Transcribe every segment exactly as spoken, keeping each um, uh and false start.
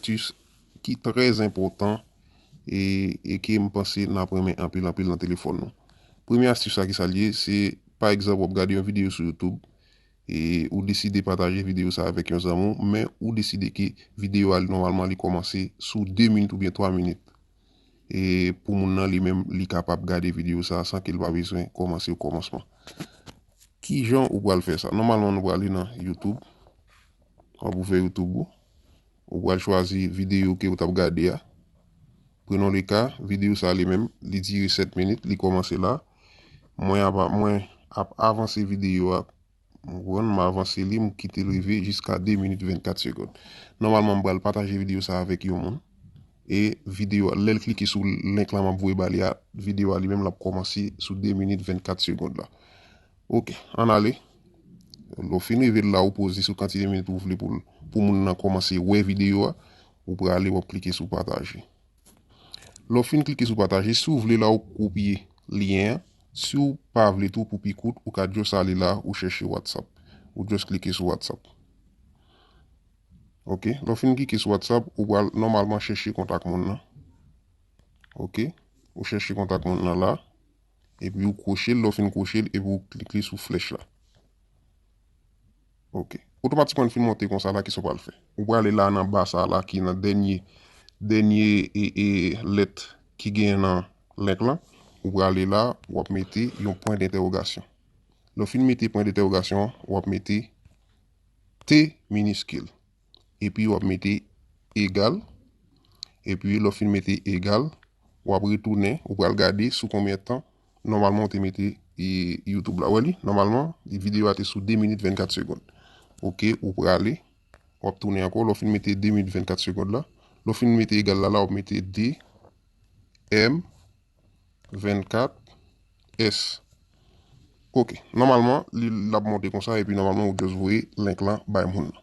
astis ki trè enpòtan e, e ke m panse n ap renmen anpil, anpil nan telefòn nou. Premye astis la ki sa l ye, se, pa egzanp, w ap gade yon videyo sou YouTube, e ou deside pataje videyo sa avèk yon zanmi w, men ou deside ke videyo a, nòmalman, li kòmanse sou de minit oubyen twa minit. E pou moun nan, li menm, li kapab gade videyo sa san ke l pa bezwen kòmanse okòmansman. Kijan ou pral fè sa? Nòmalman, nou prale nan YouTube. W ap ouvè YouTube ou. Ou pral chwazi videyo ke ou t ap gade a. Prenons le cas, videyo sa li menm, li dire sèt minit, li kòmanse la. Mwen ap, mwen ap avanse videyo a. Ou konprann? M avanse li, m kite l rive jiska de minit vennkat segonn. Nòmalman, m pral pataje videyo sa avèk yon moun. E videyo a, lè l klike sou link la m ap voye ba li a, videyo a li menm l ap kòmanse sou de minit vennkat segonn la. Oke, ann ale. Lè w fin rive la, ou poze sou kantite minit ou vle pou, pou moun nan kòmanse wè videyo a, ou prale, w ap klike sou pataje. Lè w fin klike sou pataje, si w vle la, ou kopye lyen an. Si w pa vle tou, pou pi kout, ou ka just ale la, ou chèche WhatsApp. Ou just klike sou WhatsApp. Oke, lè w fin klike sou WhatsApp, ou pral nòmalman chèche kontak moun nan. Oke, ou chèche kontak moun nan la, epi ou kwoche l, lè w fin kwoche l, epi ou klike sou flèch la. Oke. Otomatikman, l fin monte konsa la, kisa w pral fè? Ou prale la nan ba sa la ki nan dènye, dènye e, e, lèt ki genyen nan link lan. Ou prale la, w ap mete yon pwen dentèwogasyon. Lè w fin mete pwen dentèwogasyon an, w ap mete T miniskil. Epi w ap mete egal. Epi lè w fin mete egal, w ap retounen, ou pral gade sou konbyen tan nòmalman ou te mete e, YouTube la. Wè li, nòmalman, videyo a te sou de minit vennkat segonn. Oke, ou prale, w ap tounen ankò, lè w fin mete de minit vennkat segonn la, lè w fin mete egal la, la, w ap mete de M vennkat S. Oke, nòmalman, li, l ap monte konsa, epi nòmalman, ou just voye link lan bay moun nan.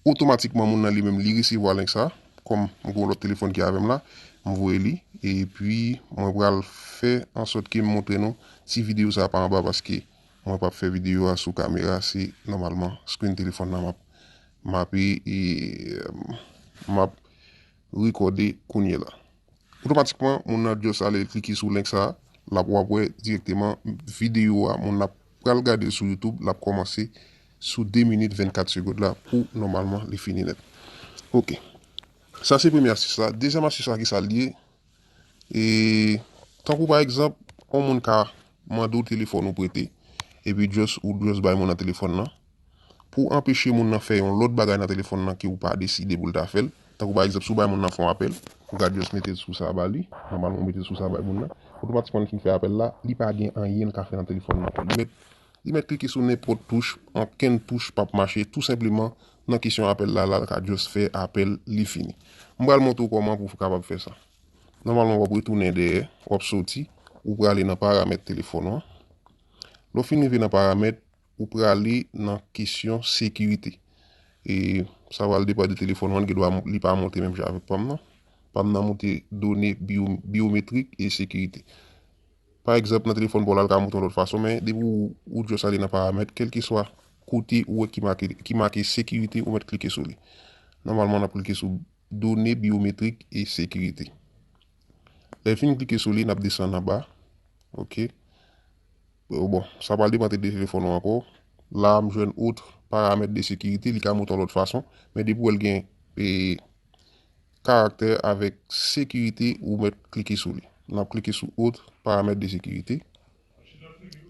Otomatikman, moun nan li menm, li resevwa link sa, kòm m gen yon lòt telefòn ki avè m la, m voye li, epi mwen pral fè ansòt ke m montre nou ti videyo sa pa anba, paske mwen p ap fè videyo a sou kamera, se nòmalman screen telefòn nan m ap, m ap, e, e, m ap rekòde kounye la. Otomatikman, moun nan just ale klike sou link sa, l ap, w ap wè dirèkteman videyo a, moun nan pral gade l sou YouTube, l ap kòmanse sou de minit vennkat segonn la pou nòmalman li fini nèt. Oke. Sa se premye astis la. Dezyèm astis la ki sa l ye? E tankou pa egzanp, yon moun ka mande w telefòn ou prete, epi just, ou just bay moun nan telefòn nan. Pou anpeche moun nan fè yon lòt bagay nan telefòn nan ke ou pa deside pou l ta fè l, tankou pa egzanp, si w bay moun nan fè yon apèl, ou ka just mete l sou sa ba li, nòmalman ou mete l sou sa bay moun nan, otomatikman li fin fè apèl la, li pa gen anyen l ka fè nan telefòn nan ankò. Li mèt, li mèt klike sou nenpòt touch, ankenn touch p ap mache, tou senpleman nan kesyon apèl la, la l ka just fè apèl, li fini. M pral montre w kòman pou w kapab fè sa. Nòmalman, w ap retounen dèyè, w ap soti, ou prale nan paramèt telefòn ou an. Lè w fin rive nan paramèt, ou prale nan kesyon sekirite. E sa pral depann de telefòn ou an, gen dwa li pa monte menm jan avèk pa m nan. Pa m nan monte done biyo-, biyometrik e sekirite. Pa egzanp, nan telefòn pa w la, l ka monte yon lòt fason, men depi ou, ou just ale nan paramèt, kèlkeswa kote ou wè ki make, ki make sekirite, ou mèt klike sou li. Nòmalman, n ap klike sou done biyometrik e sekirite. Lè l fin klike sou li, n ap desann anba. Oke. Bon, sa pral depann de telefòn ou ankò. La, m jwenn autres paramètres de sécurité, li ka monte yon lòt fason. Men depi w wè l gen, e, karaktè avèk sekirite, ou mèt klike sou li. N ap klike sou autres paramètres de sécurité.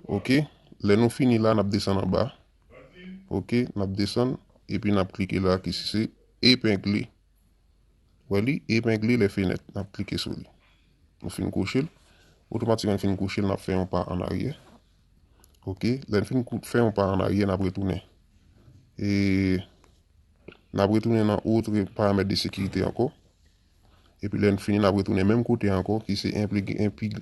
Oke. Lè nou fini la, n ap desann anba. Oke, n ap desann, epi n ap klike la ki se épingler. Wè li, épingler les fenêtres. N ap klike sou li. Nou fin kwoche l. Otomatikman, n fin kwoche l, n ap fè yon pa an aryè. Oke, lè n fin kou-, fè yon pa an aryè, n ap retounen. E n ap retounen nan autres paramètres de sécurité ankò. Epi lè n fini, n ap retounen menm kote ankò, ki se enplig-, enpig-,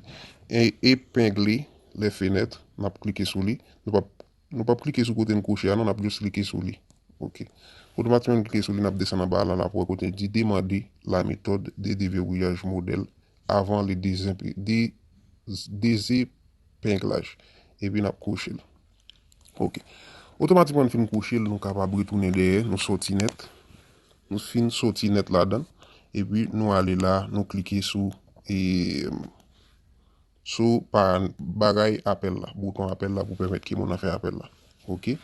en-, épingler les fenêtres. N ap klike sou li. Nou p ap, nou p ap klike sou kote n kwoche a, non, n ap just klike sou li. Oke. Otomatikman, n klike sou li, n ap desann anba la, n ap wè kote n di demander la méthode de déverrouillage modèle avant le dézépi-, dé-, désépinglage. Epi n ap kwoche l. Oke. Otomatikman, n fin kwoche l, nou kapab retounen dèyè, nou soti nèt. Nou fin soti nèt ladan, epi nou ale la, nou klike sou e, sou pa bagay apèl la, bouton apèl la pou pèmèt ke moun nan fè apèl la. Oke.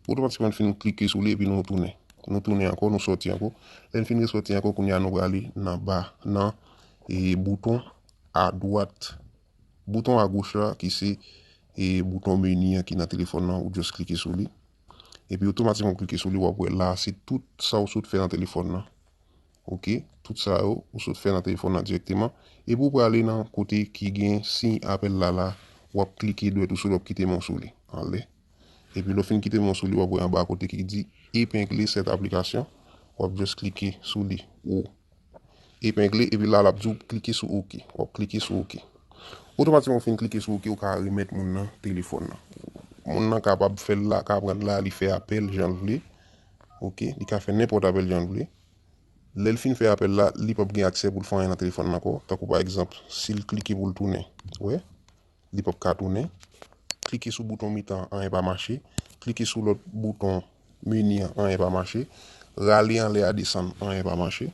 Otomatikman n fin klike sou li epi nou tounen. Nou tounen ankò, nou soti ankò. Lè n fin resòti ankò, kounye a nou prale nan ba, nan e, bouton adwat, bouton agoch la ki se e, bouton meni an ki nan telefòn nan, ou just klike sou li. Epi otomatikman w klike sou li, w ap wè la, se tout sa w sot fè nan telefòn nan. Oke, tout sa yo, ou sot fè nan telefòn nan dirèkteman. Epi w prale nan kote ki gen siy apèl la la, w ap klike dwèt ou sou li, w ap kite men w sou li, anlè. Epi lè w fin kite men w sou li, w ap wè anba kote ki di epengle cette application, w ap just klike sou li, ou epengle, epi la, l ap di w klike sou oke, w ap klike sou oke. Otomatikman w fin klike sou oke, ou ka remèt moun nan telefòn nan. Moun nan kapab fè l la, ka pran l la, li fè apèl jan l vle. Oke, li ka fè nenpòt apèl jan l vle. Lè l fin fè apèl la, li p ap gen aksè pou l fè anyen nan telefòn nan ankò. Tankou pa egzanp, si l klike pou l tounen, wè, li p ap ka tounen. Klike sou bouton mitan an, anyen pa mache. Klike sou lòt bouton meni an, anyen pa mache. Rale anlè a desann, anyen pa mache.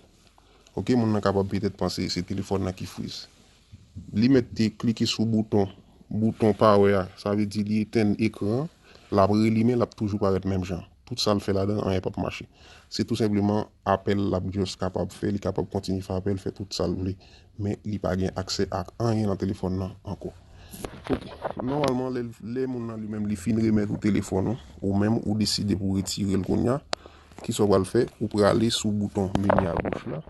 Oke, moun nan kapab petèt panse se telefòn nan ki friz. Li mèt te klike sou bouton, bouton power a, sa vle di li etenn ekran an, l ap relimen, l ap toujou parèt menm jan. Tout sa l fè ladan, anyen p ap mache. Se tou senpleman apèl l ap just kapab fè, li kapab kontinye fè apèl, fè tout sa l vle, men li pa gen aksè ak anyen nan telefòn nan ankò. Oke. Nòmalman, lè, lè moun nan li menm li fin remèt ou telefòn ou, ou menm ou deside pou retire l kounye a, kisa w pral fè? Ou prale sou bouton meni agoch la,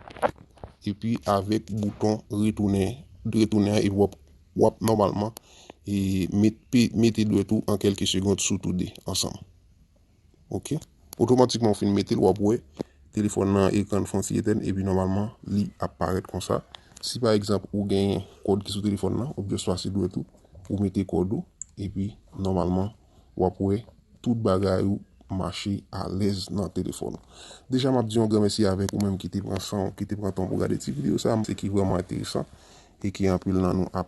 epi avèk bouton retounen, retounen an, epi w ap, w ap nòmalman e, met, pe- mete dwèt ou an kèlke segond sou toude ansanm. Oke. Otomatikman, w fin mete l, w ap wè telefòn nan ekran l fè yon ti etèn, epi nòmalman, li ap parèt konsa. Si pa egzanp, ou genyen kòd ki sou telefòn nan, ou just pase dwèt ou, ou mete kòd ou, epi nòmalman, w ap wè tout bagay ou mache alèz nan telefòn ou. Deja, m ap di yon gran mèsi avèk ou menm ki te pran san w, ki te pran tan w pou gade ti videyo sa a, se ki vrèman enteresan e ke anpil nan nou ap